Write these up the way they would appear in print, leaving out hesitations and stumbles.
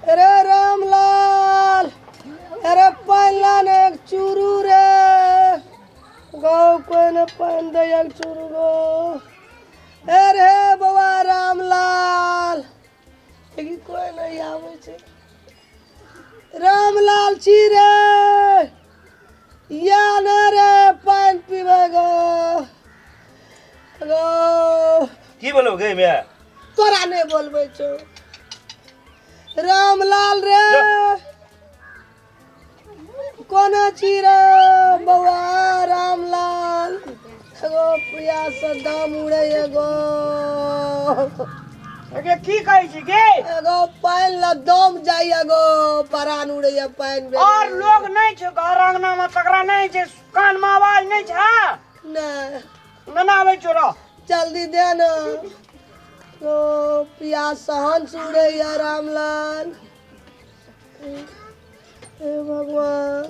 अरे रामलाल, अरे पानि ला ने एक चूरू रे। गौ कोई ने पानि दे एक चूरू गो। अरे बौआ रामलाल, लेकिन कोई नहीं आबै छै। रामलाल छी रे या ने रे, पानि पीबै गो गो। की बोलो गे मैं? तोरा नहि बोलबै छौ। रामलाल रे, कोना छी रे बौआ रामलाल? एगो प्यास से दम उड़े एगो। एगे, की कहै छी गे? एगो पानि ला दम जाइ एगो, परान उड़े पानि बेर। और लोग नहि छै घर अंगना में, तकरा नहि छै कान में आवाज नहि छै? नहि। नना आबै छौ रह। जल्दी दे ने ओ, प्यास सहन से उड़ैया रामलाल। हे भगवान।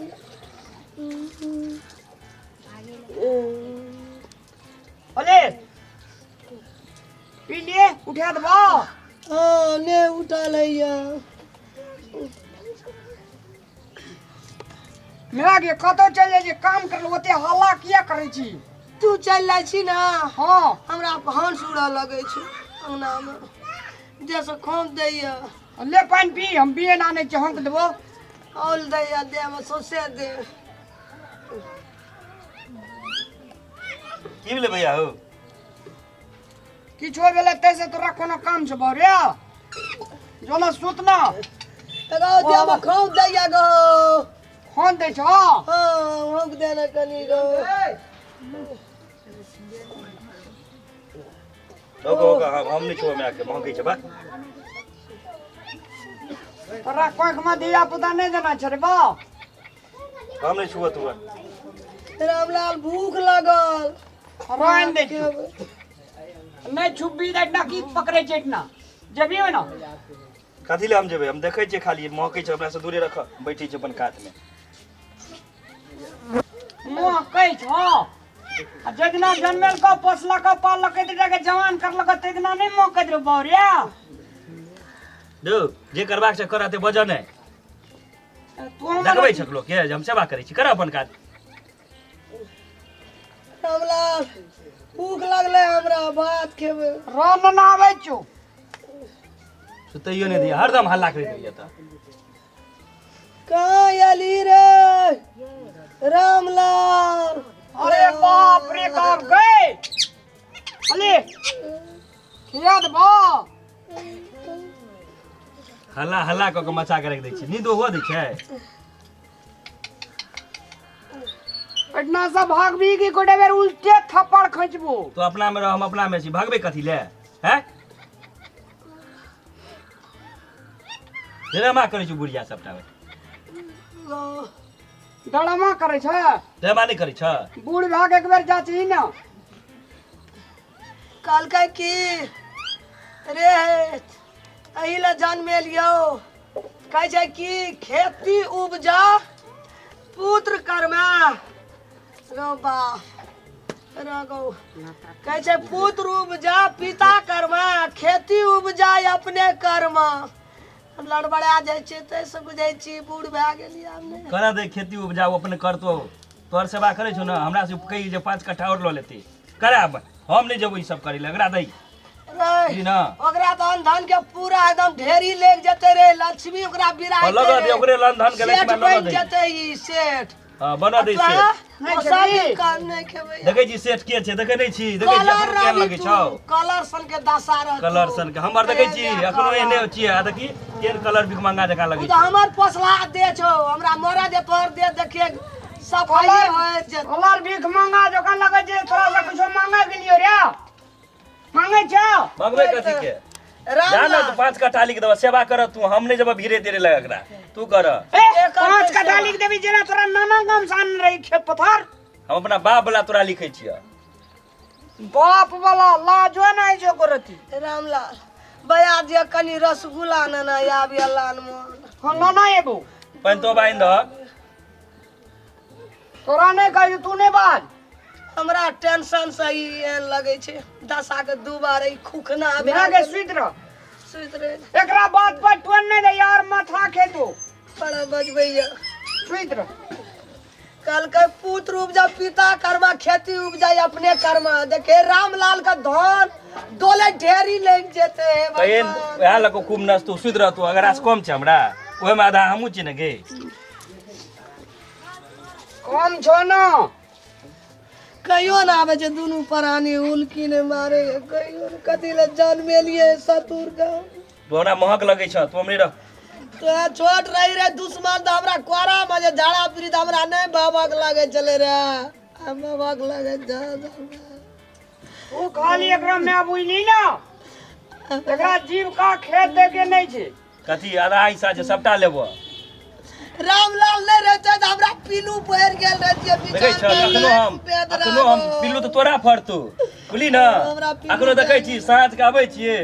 अरे पी लिए, उठा देबो? हाँ, ने उठा लैया। मेरा गे, कतौ चलि जाइ छी काम कर, ओते हल्ला किया करै छी? तू चलि जाइ छी ने। हाँ। हमरा हंस उड़ऽ लगै छै अंगनामे, देहसँ खोंप दैया। ले पानि पी, हम बिये आनै छी, हौंक देबो। औल दैया देहमे, सौंसे देह। की भेलै भैया हो? किछो भेलै ताहिसँ तोरा कोनो काम छौ बौरे? जो ना सुत ना। एगो देहमे खोंप दैया गो। फोन दै छौ? हाँ, हौंक दे ने कनी गो। ओके ओके, हम नहीं छो, मैं आके महकै छै बा। तोरा कोखमे धिया पुता नहि देना छै रे बा। हम नहीं छुआ तुआ। रामलाल, भूख लागल। रानि दै छियौ। नहि छुब्बी दै ना की पकड़ै छै एहिठिना जेबही ने? कथी ले हम जेबै? हम देखै छियै खाली, महकै छै, हमरा से दूरे रख, बैठै छै अपन कात मे। महकै छौ आ जाहि दिना जनमेलकौ, पोसलकौ, पाललकै, तऽ जवान करलकौ, ताहि दिना नहि महकैत रहौ बौरिया? दो जे करबाक छै कर, एते बजऽ नहि। तू हमर देखबै छक लोक के जे हम सेवा करै छी? कर अपन काज। रामलाल, भूख लागलै हमरा, भात खेबै। रह ना, आबै छौ। सुतैयो नहि दिया, हरदम हल्ला करैत रहिए तऽ। कहाँ आयली रे रामलाल? अरे बाप रे बाप, गए अरे खिया देबो। हल्ला हल्ला कऽ के मचा के राखि दै छै, नींद हुअ दै छै? पटना से भागबी की गोटे बेर उल्टे थप्पड़ खचबो। तू अपना में रह, हम अपना में छी। भागबे कथी ले हैं? ड्रामा करै छै बुढ़िया सबटा। ड्रामा करै छै? ड्रामा नहि करै छ? बूढ़ भाग एक बेर जाची ना। कहलकै कि रे, एहि लए जन्मेलियौ? कहै छै कि खेती उपजा पुत्र कर्मा रौ बाप रगौ। कहै छै पुत्र उपजा पिता कर्मा, खेती उपजा अपने कर्मा। हम लड़बड़ा जाइ छियै, ताहिसँ बुझै छी बूढ़ भए गेलियै आब नहि। करऽ दे खेती उपजाउ, अपने करतो। तोहर सेवा करै छौ ने, हमरा से कही जे 5 कट्ठा आओर लऽ लेती। कराब, हम नहि जेबो ई सब करै लए, एकरा दै। रे, बुझली ना? ओकरा तऽ अन्न धन के पूरा एकदम ढेरी लेग जेतै रे, लक्ष्मी ओकरा बिराइ। लगऽ दे ओकरे लन धन के। सेठ लक्ष्मी लगऽ बनि दे। जेतै ई सेठ। हाँ, बनऽ दे सेठ। नहि ओ सब खेबही? दिन काम नहि खेबै। देखै छी सेठ के छै? देखै नहि छी? देखै छी कलर अखनो केहन रहबी लगै तू, छौ? कलर सन के दशा रहतौ। कलर सन के हमर देखै छी? अखनो एहने छियै आ देखी केहन कलर भिख मंगा जकाँ ओ लगै तऽ छै। हमर पोसला दे छौ, हमरा मरऽ दे, तोहर दे देखिए सफाई कलर होइत जे। कलर भीख मांगा जकाँ लगै छै। तोरा से कुछो मांगे गेलियो रे? मांगे छौ? मंगबै कथी के? राम जा ने लाल। तू, 5 कट्ठा लिख देबऽ, सेवा कर तू। हम नहि जेबऽ भीरे तेरे लग, एकरा तू कर। ए, एकर 5 पैसा। कट्ठा लिख देबी, जेना तोरा नाना गाम से आनने रही खेत पथार। हम अपना बाप वाला तोरा लिखै छियह। बाप वाला लाजो नहि छौ गोरती। रामलाल बया जे कनि रसगुल्ला नेने आबि लान मोन। हाँ, नाना एबो। पानि तो बान्हि दहक। तोरा नहि कहै छौ, तू नहि बाज। हमरा टेंशन से ई एहन लगै छै दशा के दू बार ई खुखना मेरा के सुति रह। सुति रहे। एकरा बात पर टोन नहि दे यार, माथा खेतो। बड़ा बजबैया। सुति रह। कहलकै पुत्र उपजा पिता कर्मा, खेती उपजा अपने कर्मा। देखे रामलाल का धन डोले ढेरी लग जेते हे तहन भगवान। वएह लऽ कऽ खूब नचतौ, सुति रहतौ। अगर आस कम छै हमरा, ओहिमे आधा हमहूँ छी ने गे। कम छौ न। कहियो ना आबै छै दुनू प्राणी उल्की ने मारे, कहियो ने। कथी लए जन्मेलियै सतुर का। तू हमरा महक लगै छ, तू हमरे रह। तो छोट रही रे दुश्मन तऽ हमरा कोरा में जे झाड़ा पीड़ी तऽ हमरा नहि बाबक लागै छलै रे, आ बाबक लागै छै। तू खाली एकरा माय बुझली ना, एकरा जीविका खेत दे के नहीं छै। कथी आधा हिस्सा छै, सबटा लेबो। रामलाल नहि रहते तऽ हमरा पीलू पड़ि गेल रहतियै। देखै छ अखनो हम, अखनो हम पिल्लू तऽ तोरा फड़तौ, बुझली ने? हमरा पिल्लू। अखनो देखै छी, साँझ के आबै छियै,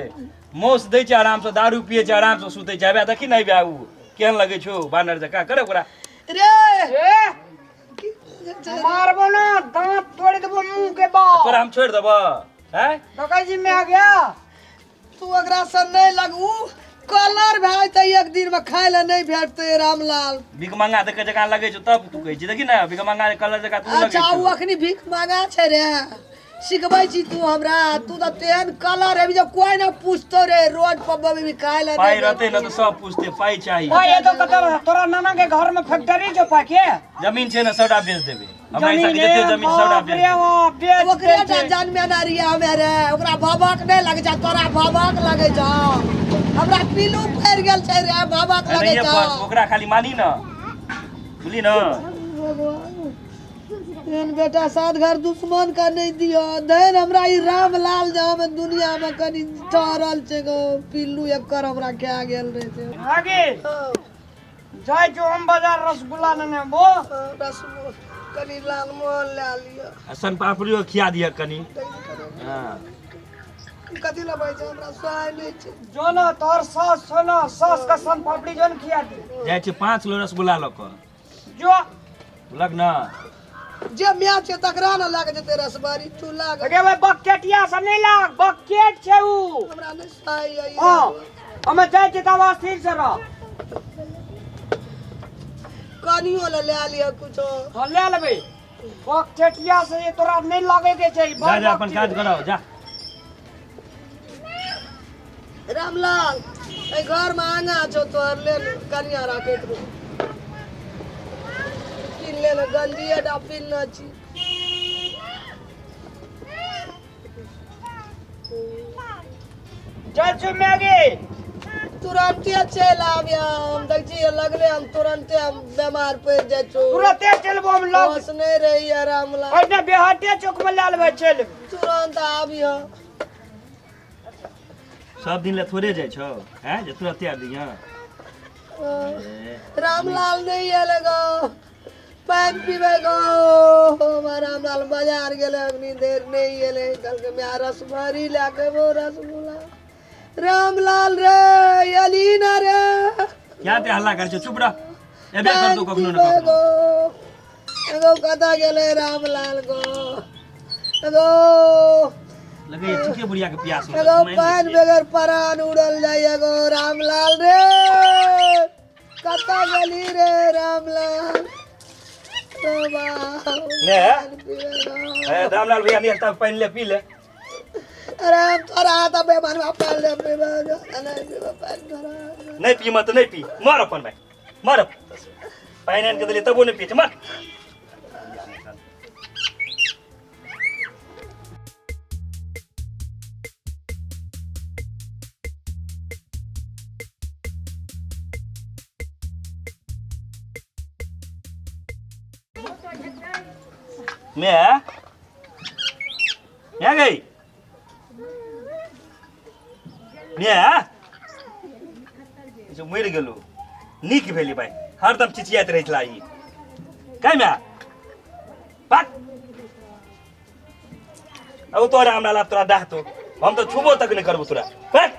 मौस दै छै, आरामसँ दारू पियै छै, आरामसँ सुतै छै। आबे देखी ने, आबे ओ केहन लगै छौ बानर जकाँ करे ओकरा। रे ए मारबो ना दांत तोड़ देबो मुंह के बाल। तोरा हम छोड़ि देबऽ हैं? देखै छी मैं गया। तू ओकरा से नहि लगू, कलर भए जेतै एक दिन में, खाय लए नहि भेटतै रामलाल। भीख मंगा देखे जकाँ लगै छौ तब तू कहै छी, देखी ने, भीख मंगा कलर जकाँ तू लगै अच्छा छौ। ओ अखनी भीख मांगा छै रे, सिखबै छी तू हमरा? तू तऽ तेहन कलर हेबी जे कोइ नहि पूछतौ रे, रोड पर बबी खाय लए पाइ नहि। रहतै ने तऽ सब पूछतै, पाइ चाही। पाइ एतो कतऽ रहत? तोरा नाना के घर में फैक्ट्री छौ पाइ के? जमीन छै ने, सबटा बेच देबै हमरा हिस्सा के जमीन जते जमीन सबटा बाप बेच रे देबै। बाप, बेच ओकरे दै टा छै। जनमे ना रहियै हमे रे, ओकरा भभक नहि लगै छै, तोरा भभक लगै छौ। हमरा पीलू पड़ि गेल छै रे, भभक लगै एनाहिए छौ। पर ओकरा खाली मानी ने, बुझली ने? भगवान, एहन बेटा सात घर दुश्मन का नहीं दियो। धन हमरा ई रामलाल जे हम दुनिया में कनी ठहरल छै गो, पिल्लू एकर हमरा खा गेल रहे छै। आगे जाइ छौ हम बाजार रसगुल्ला लेने बो। रसगुल्ला कनी लालमोहन लए लिअ। आ सन पापड़ियो खिया दिअ कनी। हँ। कथी लेबै छै? हमरा सोहाय नहि छै। जो न तोहर सास छौ न, सास के सन पापड़ी जो न खिया दी। जाइ छी 5 किलो रसगुल्ला लऽ कऽ। जो। लग न। जे माय छै तकरा ने लाग जेतै रसबारी, तू लाग। अगे भाई बकेटिया सब नहीं लाग, बकेट छै उ। हमरा नहि सोहाय यऽ। हाँ हमे जाइ छी तब स्थिर से रह। कनियो लए लए लिअ कुछो। हाँ ले लेबै। बकेटिया से ये तोरा नहीं लागे के छै। जा जा, अपन काज कराओ जा। रामलाल, एहि घर में आंगा छौ तोहर, ले कनिया राखैत रहो, पिन ले ले, गंजी टा पिन्ने छी। चल छु मैगी। तुरंते चलि आबिय, हम देख छी लगले हम तुरंते हम बीमार पड़ि जाइ छौ। तुरंते चलबो हम लग। होश नहि रही रामलाल। ओहिना बेहाटे चौक में लए लेबै, चलि। तुरंत आबिय। सब दिन ले थोड़े जाइ छौ हैं जे तुरंते आबि जइहे। रामलाल नहीं आयल गो, पानि पीबै गो। हमर रामलाल बाजार गेलै, अखनी देर नहीं एलै। कहलकै माय रसभरी लए के एबो रसगुल्ला। रामलाल रे, एली ना रे? क्या ते हल्ला करै छौ? चुप रह, एबे पानि करतौ कखनो ने पीबै कखनो। गो। एगो कतऽ गेलै रामलाल गो? एगो लगैए ठीके बुढ़िया के प्यास लागल एगो छै, मानि पानि लै छियै। बगैर परान उड़ल जाइ। एगो रामलाल रे, कतऽ गेली रे रामलाल? बाबा, ने? पानि पीबै गो। ए, रामलाल भैया नहीं तब पानि ले, पी ले। अरे हम तोरा हाथ बेमानवा पानि ले पीबै, नहीं पीबै पानि तोरा। नहीं पी मत, नहीं पी, मर अपन भाई मर। पानि आनि के देलियै तबो नहीं पी छै, मर। मैं मैं गई मैं जो मरि गेलौ, नीक भेली भाई, हरदम चिचियाइत रहै छला ई। कै माय पाक अब तोरा हमरा ला तोरा डाहतो, हम तो छुबो तक नहीं करबो तोरा। पाक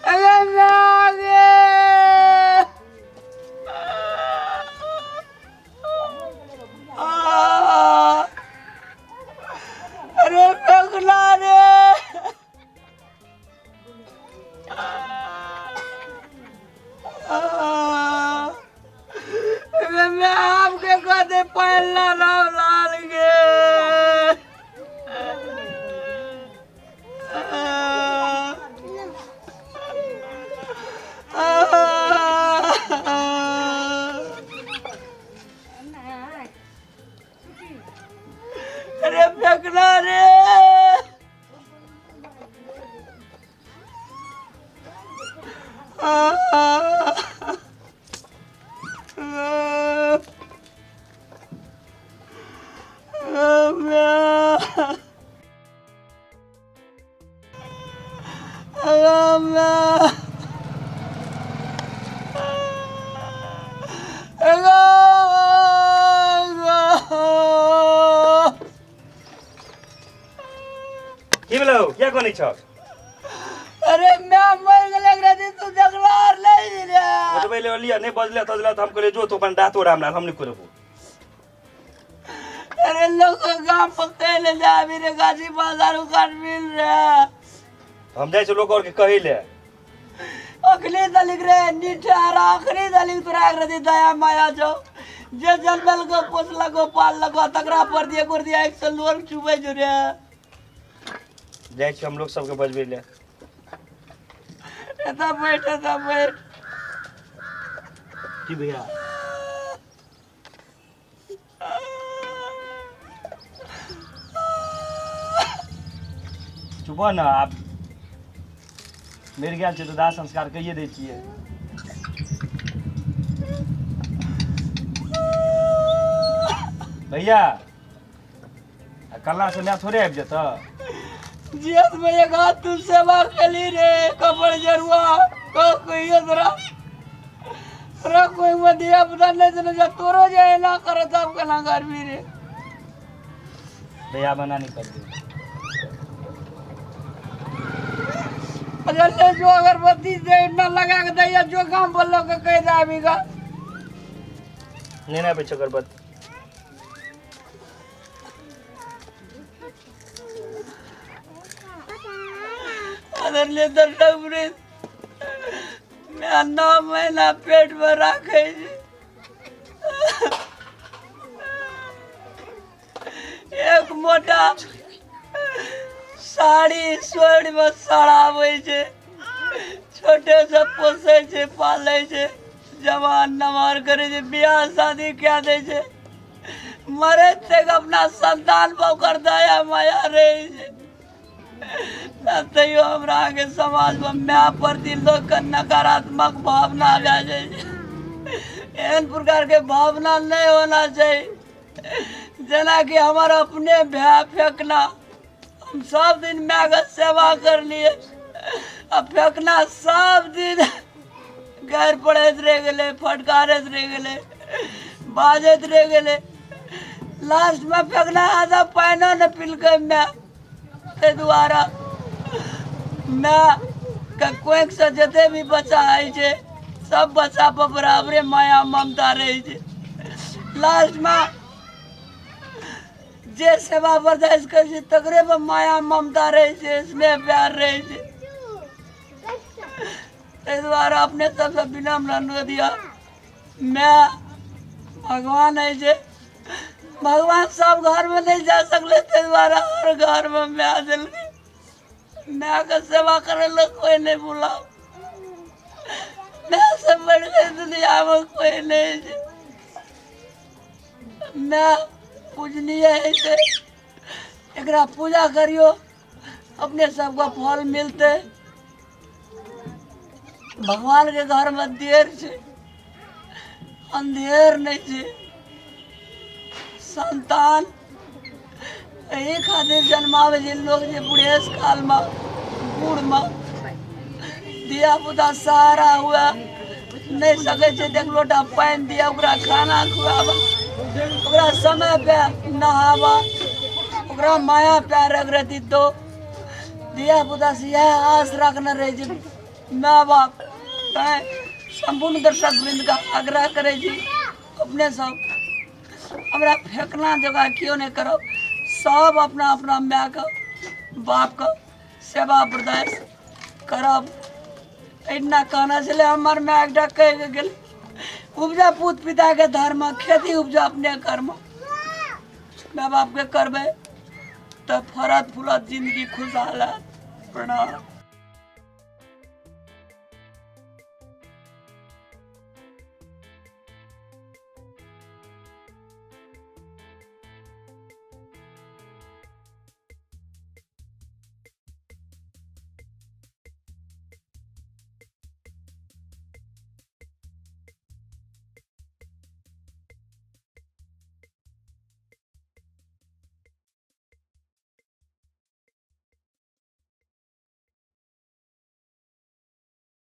अरे माय रे। लाल गे। अरे फेकना रे। की भेलौ? किया कोनी छ? अरे मैं मर गेलै एकरा दिन तू देखला और नहीं रे। बजबै ले लिया नहीं बजले तजले त हम कहलियै जो तो अपन दाँतो रामलाल हम नहीं करबो। अरे लोग गांव पकड़े ले जा अभी रे गाजी बाजार उखाड़ मिल रे। हम जाइ छी लोग और के कहै ले। अखनी दलिक रे निठार अखनी दलिक तोरा एकरा दी दया माया जो जे जन्मल को पोसला को पालल को तकरा पर दिए कर दिया एक सौ लोर चुबै जो रे। जाइ छी हम लोग सबके बजबै ले। एता बैठ एता बैठ। की भैया? चुप न, आब मरि गेल छै तऽ दाह संस्कार कहिए दै छियै। भैया आ कल्ला से माय थोड़े आबि जेतऽ। जियत में एक हाथ तू सेवा केली रे कपड़ जरुआ कह कहियो तोरा तोरा कोई में दिया पुता नहीं देने जा तोरो जे एना करत आब केना करबी रे। भैया बना नहीं कर दे। अरे ले जो अगरबत्ती दे ना लगा के दैया जो काम बोलो के कह दे आबी का। नहीं ना बेचो अगरबत्ती। आदरणीय दर्शक वृंद, मैं 9 महीना पेट में राखे छी। एक मोटा साड़ी सोड़ में सड़ाबै छै, छोटे से पोसै छै पालै छै, जवान नमहर करै छै, बियाह शादी कए दै छै, मरैत तक अपना संतान पर ओकर दया माया रहै छै। तैयो हमरा अहाँके समाजमे माय प्रति लोकके नकारात्मक भावना भए जाइ छै। एहन प्रकारके भावना नहि होना चाही। जेनाकि हमर अपने भाय फेकना, हम सब दिन मायके सेवा करलियै आ फेकना सब दिन गारि पढ़ैत रहि गेलै, फटकारैत रहि गेलै, बाजैत रहि गेलै। लास्टमे फेकना आधा पानिओ नहि पिलकै माय। ताहि दुआरे मायके कोखिसँ जते भी बच्चा होइ छै सब बच्चा पर बराबरे माया ममता रहै छै। लास्टमे जे सेवा बर्दाश्त करै छै तकरे पर माया ममता रहै छै, स्नेह प्यार रहै छै। ताहि दुआरे अपने सबसँ विनम्र अनुरोध यऽ, माय भगवान होइ छै, भगवान सब घरमे नहि जा सकलै, ताहि दुआरे हर घरमे माय देलकै। मायके सेवा करै लए कोइ नहि बुलाउ, मायसँ बढ़िके दुनियामे कोइ नहि छै। माय पूजनीय होइ छै, एकरा पूजा करियौ, अपने सबके फल मिलतै। भगवानके घरमे देर छै, अन्धेर नहि छै। संतान एहि खातिर जन्माबै छै लोक जे बुढ़ेस कालमे बूढ़मे धियापुता सहारा हुए नहि सकै छै तऽ एक लोटा पानि दिअ, ओकरा खाना खुआबऽ, ओकरा समय पे नहाबऽ, ओकरा माया प्यार अगरती दो। धियापुता से इएह आस रखने रहै छै माय बाप। तैँ सम्पूर्ण दर्शक वृन्दके आग्रह करै छी अपने सब हमरा फेकना जगह केओ नहि करब, सब अपना अपना मायके बापके सेवा बर्दाश्त करब। एहिना कहना छलै हमर माय एकटा कहि कऽ गेल, उपजा पूत पिताके धर्म, खेती उपजा अपने कर्म। माय बापके करबै तऽ फरत फूलत जिंदगी खुशहाल हैत। प्रणाम।